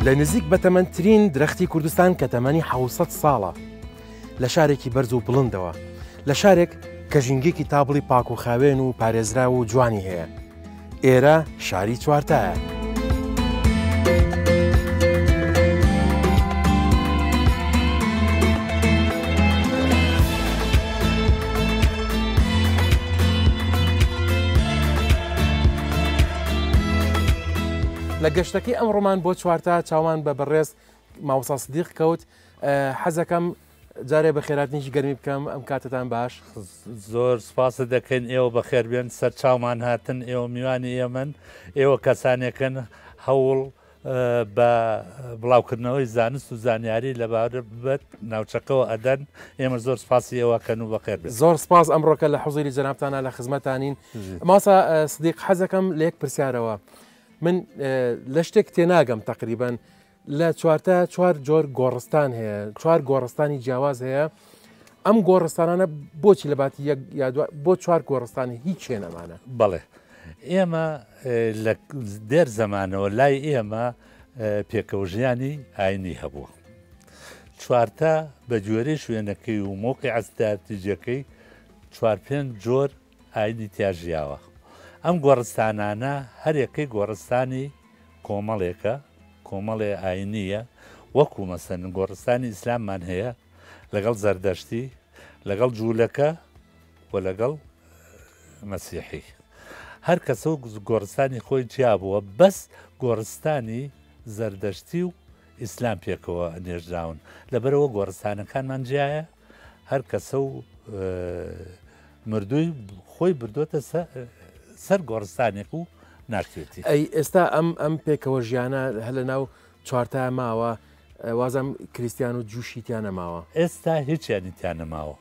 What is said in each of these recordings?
لە نزیک بەتەمەنترین درەختی کوردستان کە تەمەنی 600 ساڵە لە شارێکی بەرز و بڵندەوە لە شارێک کە ژینگێکی تابڵی پاک و خاوێن و پارێزراو و جوانی هەیە ئێرە شاری چوارتایە. لە گەشتەکەی ئەمڕۆمان بۆ چوارتا چاومان بە بەڕێز مامۆستا سدیق کەوت حەزەکەم جارێ بەخێراتنیکی گەرمی بکەم ئەم کاتتان باش. زۆر سپاست دەکەین ئێوە بەخێر بێن سەر چاومان هاتن ئێوە میوانی ئێمەن ئێوە کەسانێکن هەوڵ بە بڵاوکردنەوەی زانست و زانیاری لەبارەت ناوچەکەوە ئەدەن ئێمە زۆر سپاسی ئێوە کەن و بەخێر بێن. زۆر سپاس ئەمڕۆکە لە حوزوری جەنابتانا لە خزمەتانین ماسا سدیق حەزەکەم لە یەک پرسیارەوە من لە شتێک تێناگەم تقریبان لە چوارتا چوار جۆر گۆڕستان هەیە چوار گۆڕستانی جیاواز هەیە ئەم گۆڕستانانە بۆچی لە باتی یەک یا بۆ چوار گۆڕستانی هیچ چێنەمانە بەڵێ ئێمە لە دێر زەمانەوە لای ئێمە پێکەوەژیانی ئاینی هەبووە چوارتا بە گوێرەی شوێنەکەی و مۆقی ئەستراتیجەکەی چوار پێنج جۆر ئاینی تیا ژیاوە ئەم گۆڕستانانە هەرێکەی گۆڕستانی کۆمەڵێکە، کۆمەڵێ ئاینییە، وەکو مەسەلەن گۆڕستانی ئیسلاممان هەیە لەگەڵ زەردەشتی، لەگەڵ جوولەکە و لەگەڵ مەسیحی. هەر کەسە و گۆڕستانی خۆی جیا بووە، بەس گۆڕستانی زەردەشتی و ئیسلام پێکەوە نێژراون. لەبەرئەوە گۆڕستانەکانمان جیایە، هەر کەسە و مردووی خۆی بردووەتە سەر گۆڕستانێک و ناشتوێتی. ئەی ئێستا ئەم ئەم پێکەوە ژیانە هەر لە ناو چوارتای ماوە وازم کریسیان و جوشی تیا نەماوە؟ ئێستا هیچیانی تیا نەماوە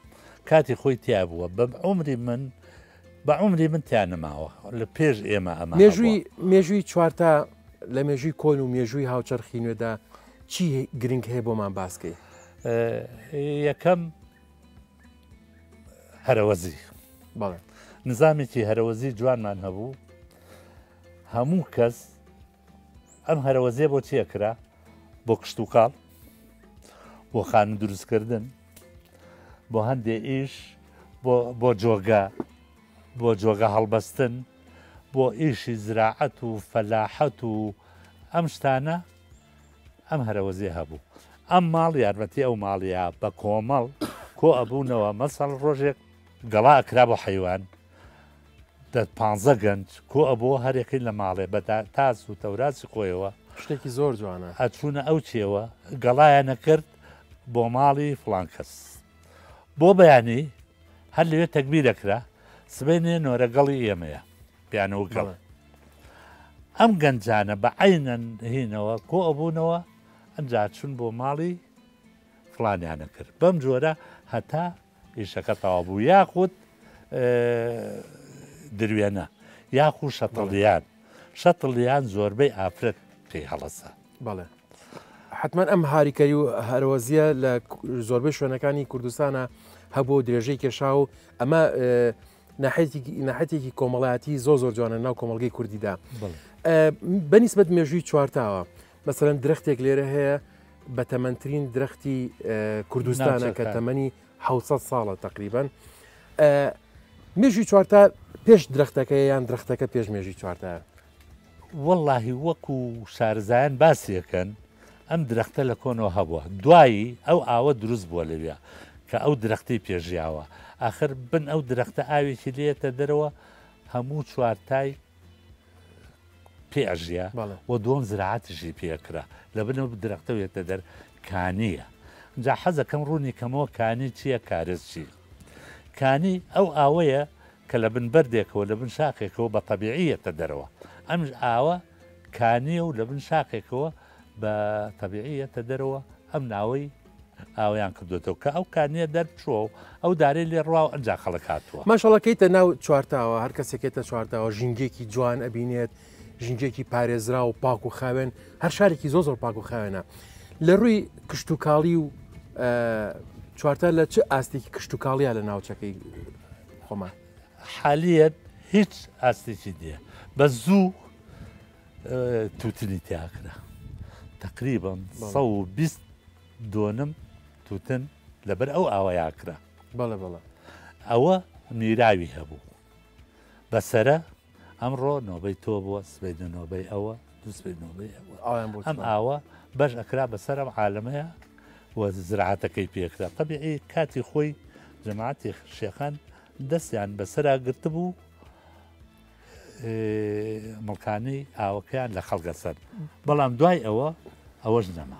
کاتی خۆی تیا بووە بە عمری من بە عمری من تیا نەماوە لە پێش ئێمە ئەمە مێژووی مێژووی چوارتا لە مێژووی کۆن و مێژووی هاوچەرخی نوێدا چی گرنگ هەیە بۆمان باسکەی؟ یەکەم هەرەوەزی بەڵێ نظامێکی هەرەوەزی جوانمان هەبوو هەموو کەس ئەم هەرەوەزیە بۆ چیە کرا بۆ کشتتوکاڵ بۆ خانوو دروستکردن بۆ هەندێ ئیش بۆ جۆگە بۆ جۆگە هەڵبەستن بۆ ئیشی زراعەت و فەلاحەت و ئەم شتانە ئەم هەرەوەزیە هەبوو ئەم ماڵ یارمەتی ئەو ماڵیا بە کۆمەڵ کۆ ئەبوونەوە مەسەڵ ڕۆژێک گەڵا ئەکرا بۆ حەیوان دە پانزە گەنج کۆ ئەبووە هەرێکەی لە ماڵێ بە تاس و تەوراسی خۆیەوە شتێکی زۆر جوانە ئەچوونە ئەو چێوە گەڵایان ئەکرد بۆ ماڵی فڵان کەس بۆ بەیانی هەر لەوێ تەگبیر ئەکرا سبەینێ نۆرە گەڵی ئێمەیە پیانەوە گەڵ ئەم گەنجانە بە عینەن هینەوە کۆ ئەبوونەوە ئەجا چون بۆ ماڵی فڵانیانە کرد بەم جۆرە هەتا ئیشەکە تەواو بوو یاخود دروێنە یاخو شەتڵیان شەتڵیان زۆربەی ئافرەت پێی هەڵەسا. بەڵێ حتمما ئەم هاریکەری و هەرەوەزیە لە زۆربەی شوێنەکانی کوردستانە هەبوو و درێژەی کێشا و ئەمە ناحەتێکی کۆمەڵایەتی زۆر زۆر جوانە ناو کۆمەڵگەی کوردیدا بەنیسبەت مێژووی چوارتاوە مەسەرەن درەختێک لێرە هەیە بە تەمەنترین درەختی کوردستانە کە تەمەنی 600 ساڵە تقریبان مێژوی چوارتا پێش درەختەکە یان درەختەکە پێش مێژوی چوارتا؟ وەڵاهی وەکو شارەزایان باسی ئەکەن ئەم درەختە لە کۆنەوە هەبووە دوایی ئەو ئاوە دروست بووە لەویا کە ئەو درەختەی پێ ژیاوە ئاخر بن ئەو درەختە ئاوێکی لێتە دەرەوە هەموو چوارتای پێ ئەژیا و دووەم زراعەتیشی پێ ئەکرا لە بن ئەو درەختە وێتە دەر کانییە جا حەزەکەم ڕوونی کەمەوە کانی چییە کارێز چییە کانی ئەو ئاوەیە کە لە بن بەردێکەوە لە بن شاخێکەوە بە تەبیعی یەتە دەرەوە ئەم ئاوە کانیە و لە بن شاخێکەوە بە تەبیعی یەتە دەرەوە ئەم ناوەی ئاویان کردوێتەوە کە ئەو کانیە دەرچووە و ئەو دارەی لێ ڕوا و ئەنجا خەڵک هاتووە. ماشەڵا کەیتە ناو چوارتاوە هەر کەسێکێتە چوارتاوە ژینگێکی جوان ئەبینێت ژینگێکی پارێزرا و پاک و خاوێن هەر شارێکی زۆر زۆر پاک و خاوێنە لە ڕووی کشتتوکاڵی و چوارتا لە چ ئاستێکی کشتتوکاڵیە لە ناوچەکەی خۆمان؟ حالیەن هیچ ئاستێکی نییە بە زوو تووتنی تیاکرا. تەقریبەن 120 دۆنم توتن لەبەر ئەو ئاوەیا کرا. بەڵێ بەڵێ. ئەوە میراوی هەبوو. بەسەرە ئەمڕۆ نۆبەی تۆ بووە، سبەینە نۆبەی ئەوە، دووسبەی نۆبەی ئەوە. ئەم ئاوە بەش ئەکرا بەسەر ئەم عالەمەیە و زراعەتەکەی پێکرا. تەبیعی کاتی خۆی جەماعەتی شێخان دەستیان بەسەرا گرتبوو مڵکانی ئاوەکەیان لە خەڵکە سەر بەڵام دوای ئەوە ئەوەش نەما.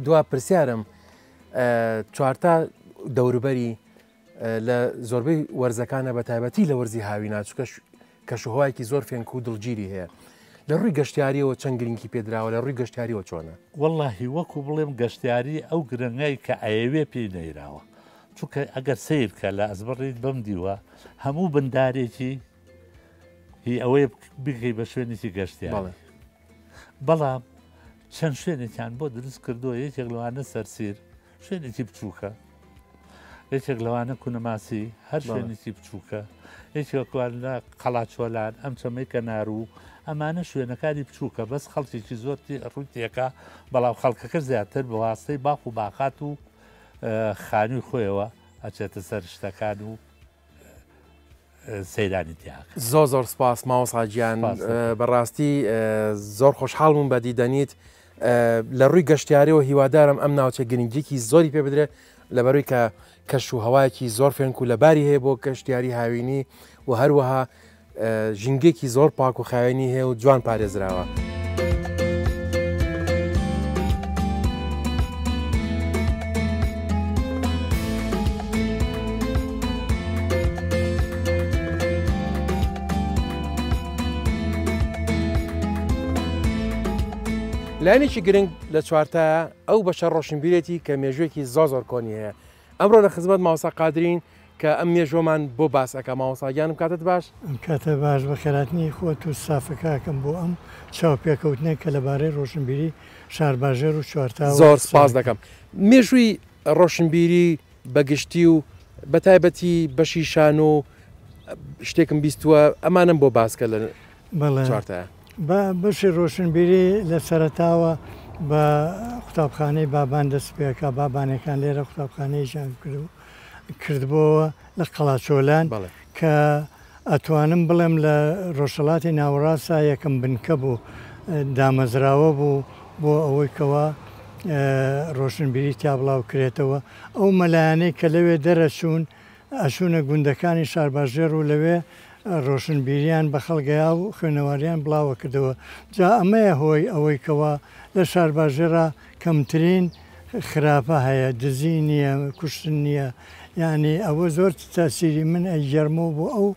دوا پرسیارم چوارتا دەوروبەری لە زۆربەی وەرزەکانە بە تایبەتی لە وەرزی هاوینا چونکە کەشوهەوایەکی زۆر فێنک و دڵگیری هەیە لە ڕووی گەشتیاریەوە چەند گرنگی پێدراوە لە ڕووی گەشتیاریەوە چۆنە؟ وەڵاهی وەکو بڵێم گەشتیاری ئەو گرنگای کە ئەیەوێ پێی نەیراوە چونکە ئەگەر سەیر کە لە ئەزبڕیت بەم دیوە هەموو بندارێکی هی ئەوەیە بگەی بە شوێنێکی گەشتیاری بەڵام چەند شوێنێکیان بۆ دروست کردووە یەکێک لەوانە سەرسیر شوێنێکی بچووکە یەکێک لەوانە کونەماسی هەر شوێنێکی بچووکە یەکێکوان لە قەڵاچۆلان ئەم چەمەی کەنار و ئەمانە شوێنەکانی بچووکە بەس خەڵکێکی زۆر ڕووی تێکا بەڵام خەڵکەکە زیاتر بە واستەی باخ و باخات و خانووی خۆیەوە ئەچێتە سەر شتەکان و سەیرانی تیا ئەکەن. زۆر زۆر سپاس مامۆستا گیان بەڕاستی زۆر خۆشحاڵ بووم بە دیدەنیت لە ڕووی گەشتیاریەوە هیوادارم ئەم ناوچە گرنگیکی زۆری پێ بدرێت لەبەروی کە کەش و هەوایەکی زۆر فێنک و لەباری هەیە بۆ گەشتیاری هاوینی و هەروەها ژینگەیەکی زۆر پاک و خاوێنی هەیە و جوان پارێزراوە. لایەنێکی گرنگ لە چوارتایە ئەو بەشە ڕۆشنبیرێتی کە مێژوویەکی زۆر زۆر کۆنی هەیە ئەمڕۆ لە خزمەت مامۆستا قادرین کە ئەم مێژووەمان بۆ باس ئەکا مامۆستا گیان ئەم کاتەت باش. ئەم کاتە باش بەخێرهاتنی خۆت و ستافەکەکەم بۆ ئەم چاوپێکەوتنە کە لەبارەی ڕۆشنبیری شارباژێر و چوارتاوە زۆر قسە سپاس دەکەین. دەکەم. مێژووی ڕۆشنبیری بە گشتی و بە تایبەتی بەشی شانۆ و شتێکم بیستووە ئەمانەم بۆ باس کە لە بەڵێ چوارتایە. بە بەشی ڕۆشنبیری لە سەرەتاوە بە قوتابخانەی بابان دەست پێکا، بابانەکان لێرە قوتابخانەیەکیان کردبۆوە لە قەڵاچۆلان کە ئەتوانم بڵێم لە ڕۆژهەڵاتی ناوەڕاستدا یەکەم بنکە بوو دامەزراوە بوو بۆ ئەوەی کەوا ڕۆشنبیری تیا بڵاو کرێتەوە. ئەو مەلایانەی کە لەوێ دەرەچوون ئەچوونە گوندەکانی شارباژێڕ و لەوێ ڕۆشنبیریان بە خەڵک ئەیا و خوێنەواریان بڵاوەکردەوە. جا ئەمەیە هۆی ئەوەی کەوا لە شارباژێڕا کەمترین خراپە هەیە، دزی نییە، کوشتن نییە، یانی ئەوە زۆر تەسیری من ئەیگێڕمەوە بۆ ئەو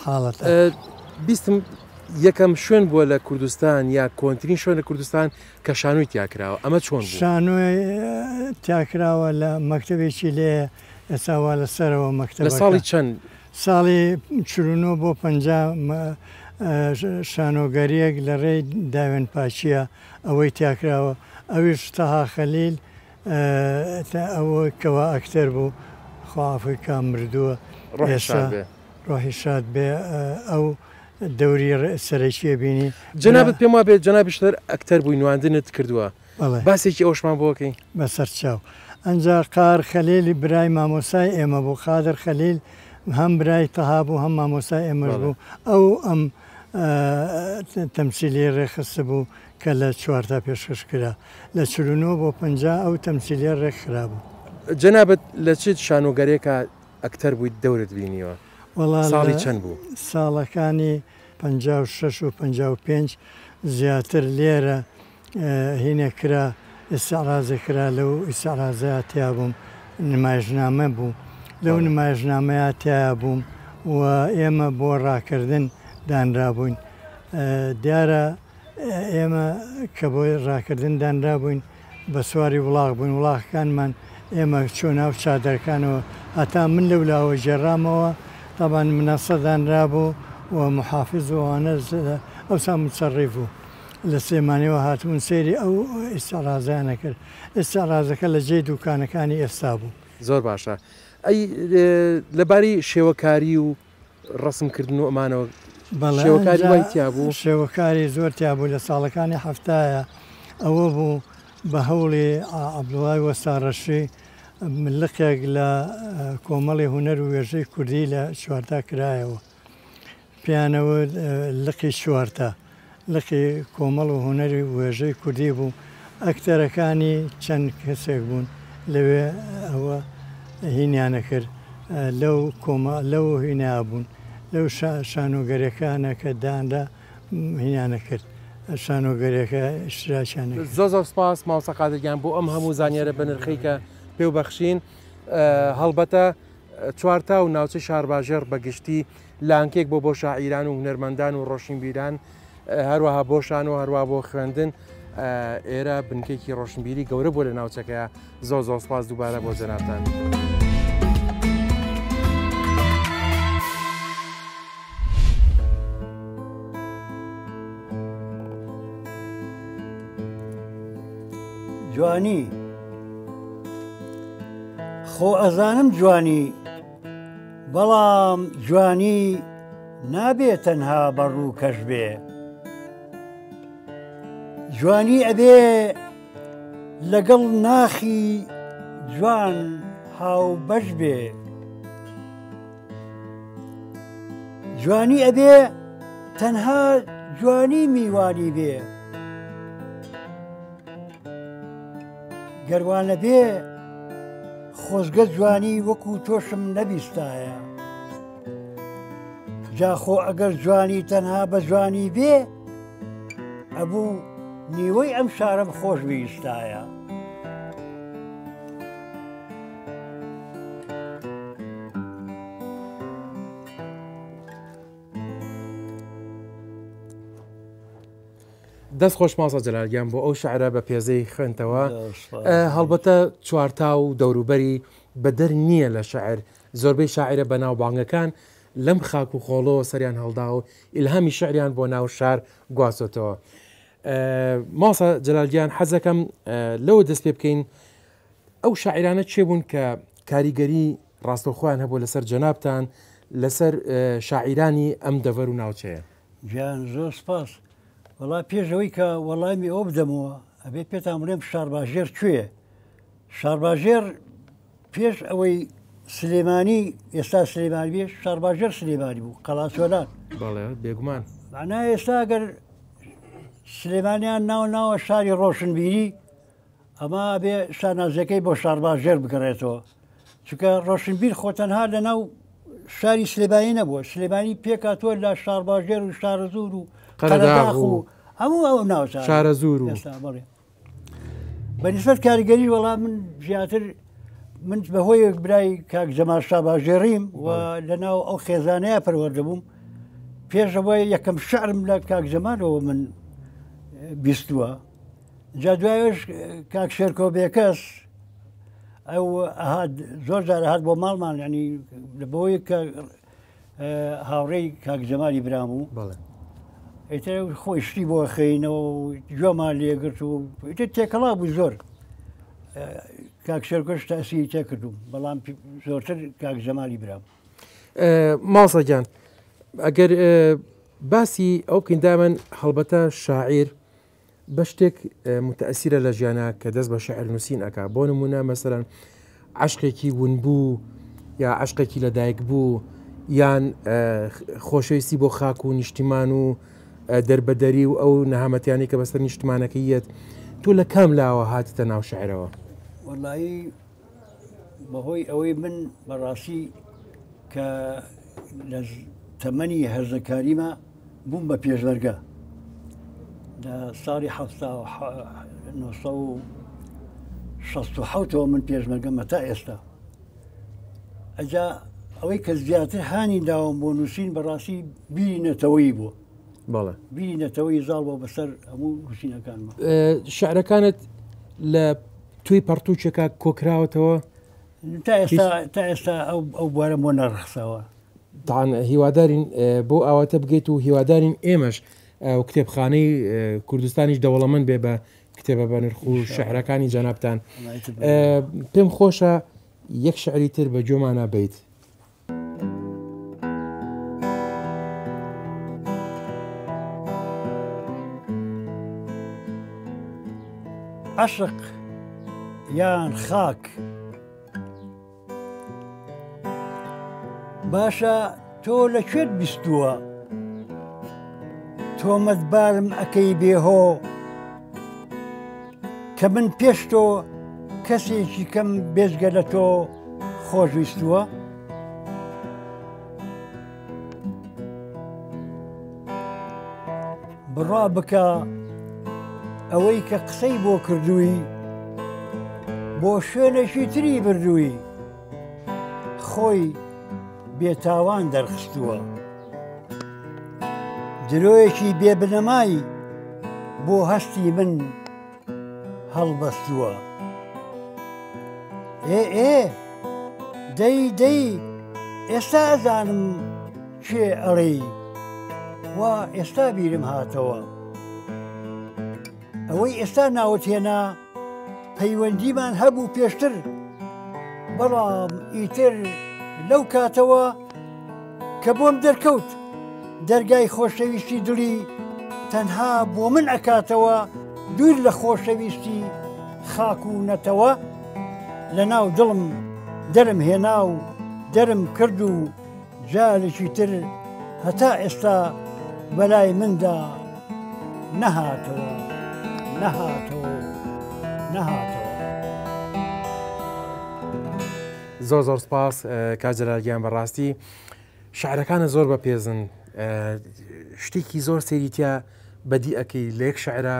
حاڵەتە. بیستم یەکەم شوێن بووە لە کوردستان یا کۆنترین شوێن لە کوردستان کە شانۆی تیا کراوە ئەمە چۆن بوو؟ شانۆی تیا کراوە لە مەکتەبێکی لێیە ئێستا وا لە سەرەوە مەکتەبەکە. لە ساڵی چەند؟ ساڵی 49 بۆ 50 شانۆگەرییەک لە ڕێی داوێن پاکییە ئەوەی تیا کراوە ئەویش تەها خەلیل ئەوە کەوا ئەکتەر بوو خوا عەفوی کا مردووە ڕۆحی ئێستا شاد بێ. ڕۆحی شاد بێ ئەو دەوری سەرەکیە بینی. جەنابت پێم وابێ جەنابیشت هەر ئەکتەر بووی نواندنت کردووە بەڵێ. باسێکی ئەوەشمان بۆ کەی. بەسەرچاو. ئەنجا قار خەلیل برای مامۆستای ئێمە بوو، قادر خەلیل هەم برای تەها بوو هەم مامۆستای ئێمەش بوو، ئەو ئەم تەمسیلیەی ڕێکخستبوو کە لە چوارتا پێشکەش کرا. لە 49 بۆ 50 ئەو تەمسیلیە ڕێکخرابوو. جەنابت لە چ شانۆگەرێکا ئەکتەر بوویت دەورت بینیوە؟ وەڵا لە ساڵی چەند بوو؟ ساڵەکانی 56 و 55 زیاتر لێرە هینێ کرا ئیستعرازێ کرا لەو ئیستعرازەیا تیا بووم نمایشنامە بوو لەو نمایشنامەیا تیا بووم و ئێمە بۆ ڕاکردن دانرابووین دیارە ئێمە کە بۆ ڕاکردن دانرابووین بە سواری وڵاخ بووین، وڵاخەکانمان ئێمە چووە ناو چادرەکانەوە، هەتا من لەو لاوە گێڕامەوە، تەبعەن منەسە دانرابوو و موحافیز و ئەوانە ئەوسا موتسەڕیف بوو، لە سلێمانیەوە هاتبوون سەیری ئەو ئیستعرازەیان ئەکرد، ئیستعرازەکە لە جێی دووکانەکانی ئێستا بوو. زۆر باشە ئەی لەبارەی شێوەکاری و ڕەسم کردن و ئەمانەوە بەڵێ شێوەکاری ئەنجا وای تیا بوو؟ شێوەکاری زۆر تیا بوو لە ساڵەکانی حەفتایە. ئەوە بوو بە هەوڵی عەبدوڵای وەستا ڕەشی لقێک لە کۆمەڵی هونەر و وێژەی کوردی لە چوارتا کرایەوە. پێیانەوت لقی چوارتا، لقی کۆمەڵ و هونەری وێژەی کوردی بوو، ئەکتەرەکانی چەند کەسێک بوون لەوێ ئەوە هینیانەکرد لەو کۆمە لەو هینا بوون لەو شانۆگەرەکانە کە دانرا هینیانەکرد شانۆگەرەکە ئیشتراکیان نەکرد. زۆر زۆر سپاس مامۆستا قادر گیان بۆ ئەم هەموو زانیارە بەنرخەی کە پێو بەخشین. هەڵبەتە چوارتا و ناوچەی شارباژێڕ بە گشتی لانکێک بۆ بۆ شاعیران و هونەرمەندان و ڕۆشنبیران هەروەها بۆ شانۆ هەروە بۆ خوێندن ئێرە بنکێکی ڕۆشنبیری گەورە بۆ لە ناوچەکەیە زۆر زۆر سپاس دووبارە بۆ جەنابتان. جوانی خۆ ئەزانم جوانی بەڵام جوانی نابێ تەنها بە ڕووکەش بێ جوانی ئەبێ لەگەڵ ناخی جوان هاوبەش بێ جوانی ئەبێ تەنها جوانی میوانی بێ گەروانە بێ خۆزگە جوانی وەکو تۆشم نەبیستایە جاخۆ ئەگەر جوانی تەنها بە جوانی بێ ئەبوو نیوەی ئەم شارم خۆش بیستایە. دەست خۆش ماسە جەلال گیان بۆ ئەو شعرە بە پێزەی خوێنتەوە هەڵبەتە چوارتا و دەوروبەری بەدەر نییە لە شعر زۆربەی شاعرە بەناوبانگەکان لەم خاک و خۆڵەوە سەریان هەڵدا و ئیلهامی شعریان بۆ ناو شار گواستۆتەوە ماسە جەلال گیان حەزەکەم لەوە دەست پێ بکەین ئەو شاعیرانە کێ بوون کە کاریگەری ڕاستەوخۆیان هەبوو لەسەر جەنابتان لەسەر شاعیرانی ئەم دەڤەر و ناوچەیە؟ گیان زۆر سپاس. وەڵا پێش ئەوەی کە وەڵامی ئەوە بدەمەوە ئەبێ پێتان بڵێم شارباژێڕ کوێیە؟ شارباژێڕ پێش ئەوەی سلێمانی ئێستا سلێمانی بێ شارباژێڕ سلێمانی بوو قەڵاچۆلان. بەڵێ بێگومان. مەعنا ئێستا ئەگەر سلێمانیان ناو ناوە شاری ڕۆشنبیری ئەمە ئەبێ شانازیەکەی بۆ شارباژێر بگەڕێتەوە چونکە ڕۆشنبیر خۆ تەنها لەناو شاری سلێمانی نەبووە سلێمانی پێکاتوە لە شارباژێر و شارەزوور و قەرەداخ و هەموو ئەو ناوچە شارەزوور و بەڵێ بەنسبەت کاریگەری وەڵام من زیاتر من بەهۆیەک برای کاک جەمال شاباژێڕیم و لەناو ئەو خێزانەیە پەروەردە بووم پێشەوەی یەکەم شعرم لە کاک جەمالەوە من بیستووە جا دوایش کاک شێرکۆ بێکەس ئەو هات زۆر جار هات بۆ ماڵمان ینی بۆی کە هاوڕێی کاک جەمالی برام بوو ئیتر خۆی شتی بۆ خەینەوە و گوێمان لێگرت و ئیتر تێکەڵا بوو زۆر کاک شێرکۆش تەسیری تێکردوم بەڵام زۆرتر کاک جەمالی برام ماڵسا گیان ئەگەر باسی ئەو بکەین دامن هەڵبەتە شاعیر بە شتێک موتەئسیرە لە ژیانا کە دەست بە شعر نووسین ئەکا بۆ نمونە مەسەلەن عەشقێکی ونبوو یا عەشقێکی لەدایک بوو یان خۆشەویستی بۆ خاک و نیشتیمان و دەربەدەری و ئەو نەهامەتیانی کە بەسەر نیشتمانەکەی یەت تۆ لە کام لاوە هاتیتە ناو شعرەوە؟ وەڵایی بەهۆی ئەوەی من بەڕاستی کە لە تەمەنی هەرزەکاریمە بووم بە پێشمەرگە لە ساڵی 1967ەوە من پێشمەرگەمە تا ئێستا ئەجا ئەوەی کە زیاتر هانی داوم بۆ نووسین بەڕاستی بیری نەتەوەی بوو بەڵێ بیری نەتەوەی زاڵ بۆ بەسەر هەموو نووسینەکانمە شعرەکانت لە توی پەڕتووکێکا کۆکراوەتەوە؟ تا ئێستا تا ئێستا ئەو ئەو بوارەم بۆ نەڕەخساوە. تان هیوادارین بۆ ئاواتە بگەیت و هیوادارین ئێمەش و کتێبخانەی کوردستانیش دەوڵەمەند بێ بە کتێبە بەنرخ و شعرەکانی جەنابتان. پێم خۆشە یەک شعری تر بە گوێمانا بیت. عەشق یان خاک؟ باشە تۆ لە کوێت بیستووە؟ تۆمەتبارم ئەکەی بێهۆ کە من پێش تۆ کەسێکی کەم بێجگە لە تۆ خۆشویستووە؟ بڕوا بکە ئەوەی کە قسەی بۆ کردووی بۆ شوێنێکی تری بردووی خۆی بێتاوان دەرخستووە. درۆیەکی بێبنەمای بۆ هەستی من هەڵبەستووە. ئێ ئێ دەی دەی ئێستا ئەزانم کێ ئەڵێی وا ئێستا بیرم هاتەوە. ئەوەی ئێستا ناوت هێنا پەیوەندیمان هەبوو پێشتر بەڵام ئیتر لەو کاتەوە کە بۆم دەرکەوت دەرگای خۆشەویستی دڵی تەنها بۆ من ئەکاتەوە دوور لە خۆشەویستی خاک و نەتەوە لە ناو دڵم دەرم هێنا و دەرم کرد و جارێکی تر هەتا ئێستا بەلای مندا نەهاتەوە نەهاتەوە نەهاتەوە. زۆر زۆر سپاس کاک جەلال گیان بەڕاستی شعرەکانە زۆر بەپێزن شتێکی زۆر سەیری تیا بەدی ئەەکەی لە یەک شعرە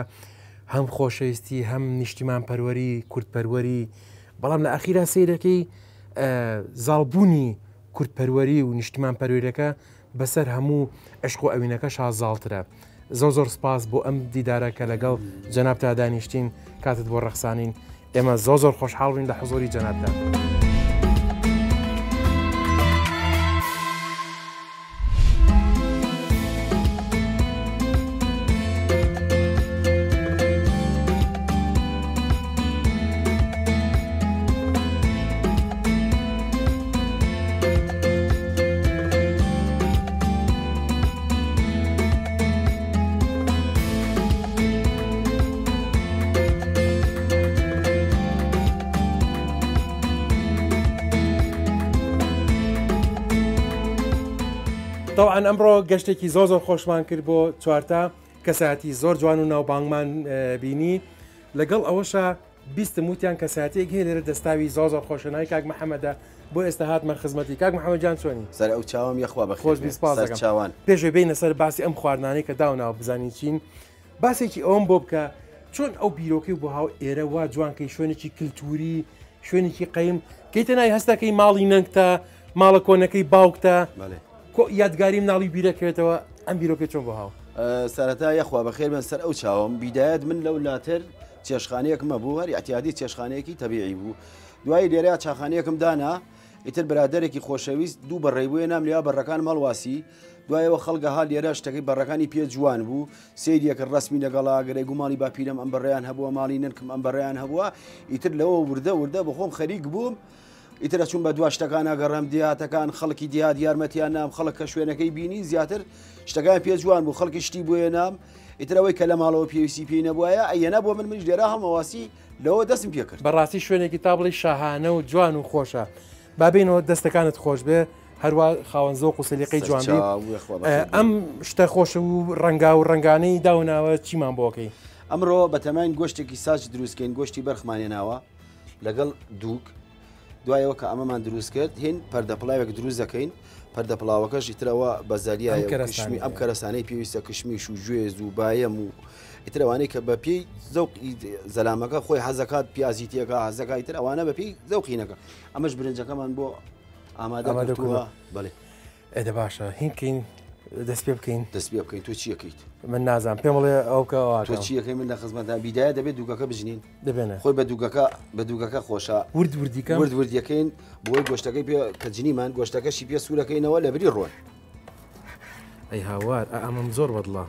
هەم خۆشەویستی هەم نیشتیمان پەروەری کوردپەروەری بەڵام لە ئەخیرا سیرەکەی زاڵبوونی کوردپەروەری و نیشتیمان پەروەریەکە بەسەر هەموو عشق و ئەوینەکە شا زاڵترە. زۆر زۆر سپاس بۆ ئەم دیدارە کە لەگەڵ جەنابتا دانیشتین کاتت بۆ ڕەخسانین ئێمە زۆر زۆر خۆشحاڵ بووین لە حزۆری جەنابتا. طبعا ئەمڕۆ گەشتێکی زۆر زۆر خۆشمان کرد بۆ چوارتا کەسایەتی زۆر جوان و ناوبانگمان بینی لەگەڵ ئەوەشە بیستم وتیان کەسایەتیەک هەیە لێرە دەستاوی زۆر زۆر خۆشە ناوی کاک محەمەدە بۆ ئێستا هاتمە خزمەتی کاک محەمەد جان چۆنی؟ سەر ئەو چاوم یەخوا بەخێر خۆش بی بێ سپاس سەر دەکەم چاوان. پێش ئەوەی بێینە سەر باسی ئەم خواردنانەی کە داوناوە بزانین چین باسێکی ئەوەم بۆ بکە چۆن ئەو بیرۆکەی بۆ هاو ئێرە وا جوان کەی شوێنێکی کلتوری شوێنێکی قەیم کەیتە ناوی هەستەکەی ماڵی نەنکتە ماڵە کۆنەکەی باوکتە بەڵێ. کۆ یادگاری مناڵی بیرەکەوێتەوە ئەم بیرۆکەی چۆن بۆ هاو؟ سەرەتا یەخوا بەخێر بێن سەر ئەو چاوم بیدایەت من لەو لاتر چێشخانەیەکم هەبوو هەر ئیعتیادی چێشخانەیەکی تەبیعی بوو دوایی لێرە چاخانەیەکم دانا ئیتر برادەرێکی خۆشەویست دوو بەڕێی بووێ نام لێوا بەڕەکانم هەڵواسی دوایەوە خەڵگە ها لێرە شتەکەی بەڕەکانی پێ جوان بوو سەیریەکە ڕسمی لەگەڵا گەرەی گو ماڵی باپیرم ئەم بەڕیان هەبووە ماڵی ننکم ئەم بەڕیان هەبووە ئیتر لەوە وردە وردە بەخۆم خەریک بووم ئیتر ئەچووم بە دوا شتەکانا گەڕام دیهاتەکان خەڵکی دیهات یارمەتیان نام خەڵک کە شوێنەکەی بینی زیاتر شتەکان پێ جوان بوو خەڵکی شتی بۆیە نام ئیتر ئەوەی کە لە ماڵەوە پێویستی پێی نەبوایە ئەیەنا بۆ من منیش لێرە هەڵمەواسی لەوە دەستم پێ کرد. بەڕاستی شوێنێکی تا بڵێی شاهانە و جوان و خۆشە. با بێینەوە دەستەکانت خۆش بێ هەروا خاوەن زۆق و سەلیقەی جوان بی. سەرچاو یەخوا بەخێر بێی. ئەم شتە خۆش و ڕەنگاو و ڕەنگانەی داوناوە چیمان بۆ ئەکەی؟ ئەمڕۆ بەتەماین گۆشتێکی ساج دروست کەین گۆشتی بەرخمان هێناوە لەگەڵ دووک دوایەوە کە ئەمەمان دروست کرد هین پەردەپڵاوێک دروست دەکەین پەردەپڵاوەکەش ئیترەوە بە زەلیایە و کشمی ئەم کەرەسانەی پێویستە کشمیش و گوێز و بایەم و ئیترەوانەی کە بە پێی زەوقی زەلامەکە خۆی حەزەکات پیازی تێکا حەزەکە ئیتر ئەوانە بە پێی زەوقینەکە ئەمەش برنجەکەمان بۆ ئامادە کردووە بەڵێ ئێ دە باشە هین کەین دەست پێ بکەین دەست پێ بکەین تۆ چیەکەیت من نازانم پێم بڵێ ئەو کە ئەوە تۆ چیەکەی من لە خزمەتان بیدایە دەبێت دووگەکە بژنین دەبێنە خۆی بە دووگەکە بە دووگەکە خۆشە ورد وردیکە ورد وردیەکەین بۆی گۆشتەکەی پێ کە جنیمان گۆشتەکەشی پێ سوورەکەینەوە لە بری ڕۆن ئەی هاوار ئەمەم زۆر بەدڵە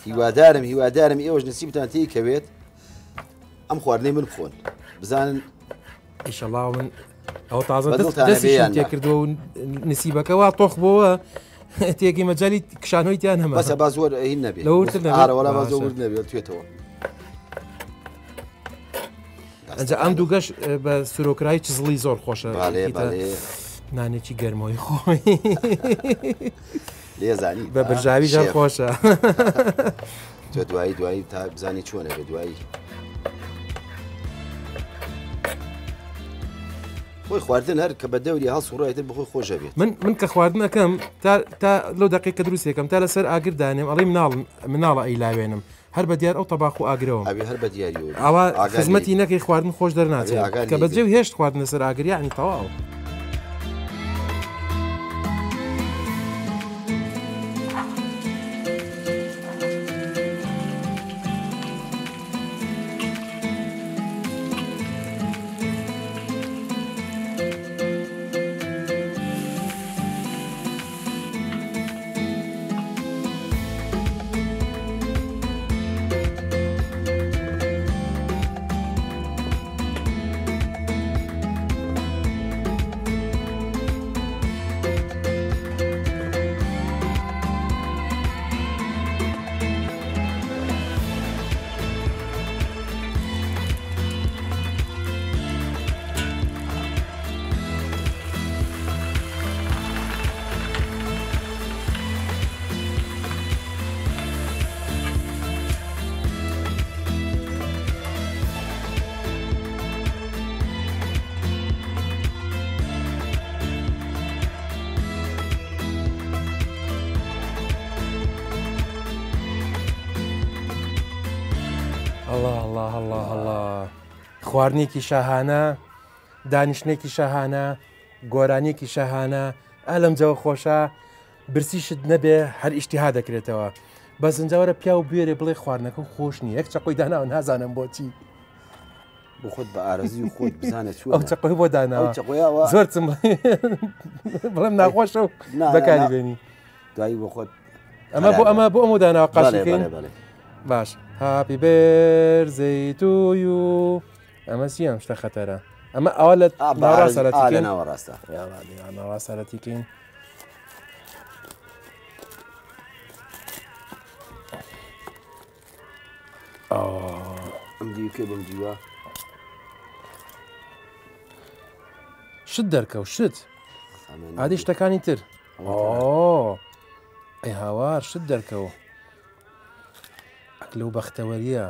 هیوادارم هیوادارم ئێوەش نسیبتان تێی کەوێت ئەم خواردنەی من بخۆن بزانن ئیشەڵا من ئەو تازە دەستیان تێکردووە و نسیبەکە وا تۆخ بۆوە تێکی مەجای کشانەوەی تیان هەمە بەسە با زۆر هین نەبێت لەوتر وەلا با زۆر ورد نەبێت توێتەوە. ئەنجا ئەم دووگەش بە سورۆکرای چزڵی زۆر خۆشە بەڵێ بەڵێ نانێکی گەرمۆی خۆی لێزانی بە برژاوی ژە خۆشە تۆ دوایی دوایی تا بزانی چۆنە بێ دوایی خۆی خواردن هەر کە بە دەوری هەڵسوڕایتر بخۆی خۆشە بێت من من کە خواردنەکەم تا تا لەو دقی کە دروستێکم تا لەسەر ئاگر دانێم ئەڵێ مناڵ مناڵە ئەی لاوێنم هەر بە دیار ئەو تەباخ و ئاگرەوە ئەبێ هەر بە دیاریەوە ئاوا خزمەتی نەکەی خواردن خۆش دەرناچێت کە بەجێ و هێشت خواردن لەسەر ئاگر یعنی تەواو. ئەڵا ئەڵا ئەڵا ئەڵا خواردنێکی شاهانە دانیشتنێکی شاهانە گۆرانیەکی شاهانە ئا لەم جەوە خۆشە برسیشت نەبێ هەر ئیشتیها دەکرێتەوە بەس ئینجا وەرە پیاو بوێرێ بڵێ خواردنەکە خۆش نییە یەک چەقۆی داناوە نازانم بۆچی بۆ خۆت بە ئارەزوی خۆت بزانە چوە ئەو چەقۆی بۆ داناوە زۆر چم بڵێم ناخۆشە و بەکاری بێنی دوایی بۆ خۆت ئەمە بۆ ئەمە بۆ ئەمە داناوە قاشەکەین باش Happy birthday to you ئەمە چیە ئەم شتە خەتەرە ئەمە ئەوە لە ناوەڕاستە ناوەڕاستە ناوەڕاستەتیکەین ئەم دیوکێ بم دیوە شت دەرکەوت شت ئادی شتەکانی تر ئەی هاوار شت دەرکەوە ئەک لەو بەختەوەریە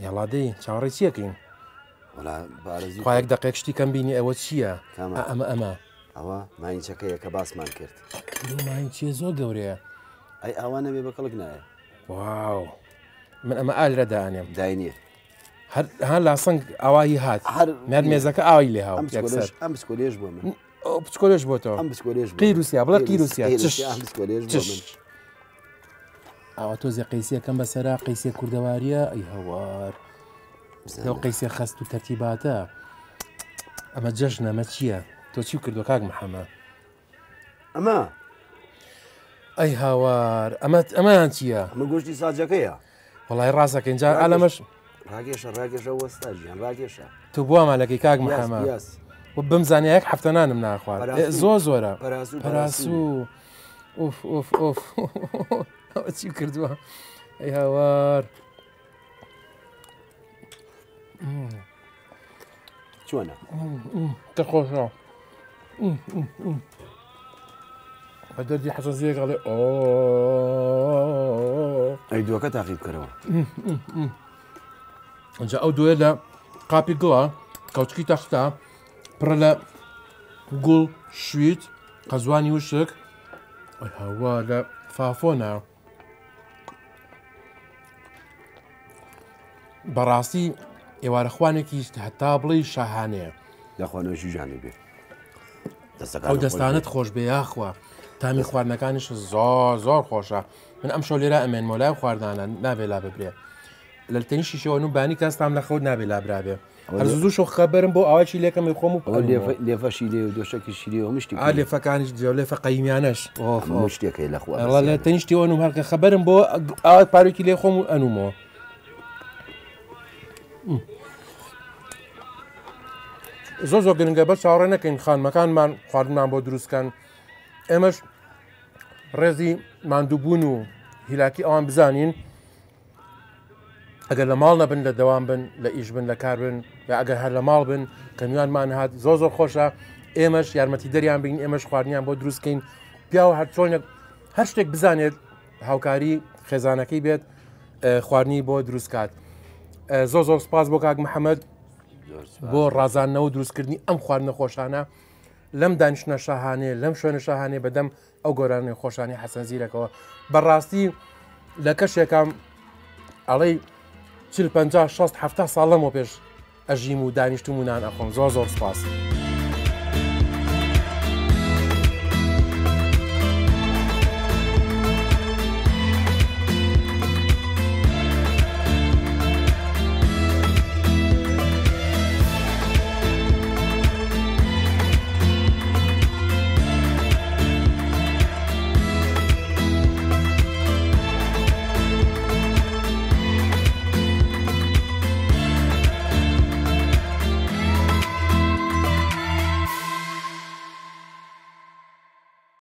یاڵا دەی چاوەڕێی چیەکەین خوا یەک دەقێک شتی کەم بینی ئەوە چییە ئەمە ئەمە ئەوە ماینچەکەیە کە باسمان کرد ماینچێ زۆر گەورەیە ئەی ئاوا نەبێ بە کەڵک نایە واو من ئەمە ئالرە دانێم داینیە هەر ها لاسەنگ ئاوایی هات هەر مێر مێزەکە ئاوی لێ هاو ئەم بچکۆلێش بۆ من بچکۆلێش بۆتەوە ئەم بچکۆلێش قیروسیا بڵێ قیروسیا ئەم بچکۆلێش بۆ من ئاوا تۆزێ قەیسیەکەم بەسەرا قەیسیە کوردەواریە ئەی هەوار لەو قەیسیە خەست و تەرتیباتە ئەمە جەژنە ئەمە چییە تۆ چی کردو کاک محەممە ئەمە ئەی هاوار ئەمە ئەمەیان چییە ئەمە گۆشتی ساجەکەیە وڵی ڕاستەکەین جار ئالەمەش ڕاگێشە ڕاگێشە وەستا گیان ڕاگێشە تو بووە مالەکەی کاک محەممە و بمزانانی یەک هەفتەنانم ناخوارد زۆر زۆرە پەراسوو ئوف ئوف ئوف ئەوە چی کردووە ئەی هاوار چۆنە تە خۆشە بە دەردی حەسەن زیرەک ئەڵێ ئۆ ئەی دووەکە تاقی بکەرەوە ئەنجا ئەو دوێ لە قاپی گوڵە کەوچکی تەختە پڕە لە گوڵ شویت قەزوانی وشک هەوا لە فافۆنە بەڕاستی ئێوارەخوانێکی هەتا بڵێ شاهانەیە لەخوانەوە ژیژانی بێ ئەو دەستانت خۆش بێ یاخوا تامی خواردنەکانیش زۆر زۆر خۆشە من ئەم شەو لێرە ئەمێن مۆلای خواردانە نابێ لا ببرێ لە تەنیشیشەوە نو بانی کەستام لە خەوت نابێ لابرابێ هەر زوو شۆ خەبەرم بۆ ئاواکی لێکەمی خۆم و لێفەشی لێ و دۆشەکیشی لێ و مشتی لێفەکانیش جێ لێفە قەیمیانەش شتێکەکەی لە خوا لە تەنیشتیەوە نوم هەرکە خەبەرم بۆ ئاوا پارێکی لێ خۆم و ئەنومەوە زۆر زۆر گرنگە بە چاوەڕێ نەکەین خانمەکانمان خواردنمان بۆ دروستکەن ئێمەش ڕێزی ماندووبوون و هیلاکی ئەوان بزانین. ئەگەر لە ماڵ نەبن لە دەوام بن لە ئیش بن لە کار بن یا ئەگەر هەر لە ماڵ بن کە میوانمان هات زۆر زۆر خۆشە ئێمەش یارمەتی دەریان بین ئێمەش خواردنیان بۆ دروستکەین پیاوە هەر چۆنێک هەر شتێک بزانێت هاوکاری خێزانەکەی بێت خواردنی بۆ دروستکات زۆر زۆر سپاس بۆ کاک محەممەد بۆ ڕازانەوە دروستکردنی ئەم خواردنە خۆشانە لەم دانیشتە شاهانێ لەم شوێنە شاهانێ بەدەم ئەو گۆرانی خۆشانی حەسەن زیرەکەوە بەڕاستی لە کەشێکم ئەڵەی 40 50 60 70 ساڵ لەمەوە پێش ئەژیم و دانیشتم و نان ئەخۆم زۆر زۆر سپاس.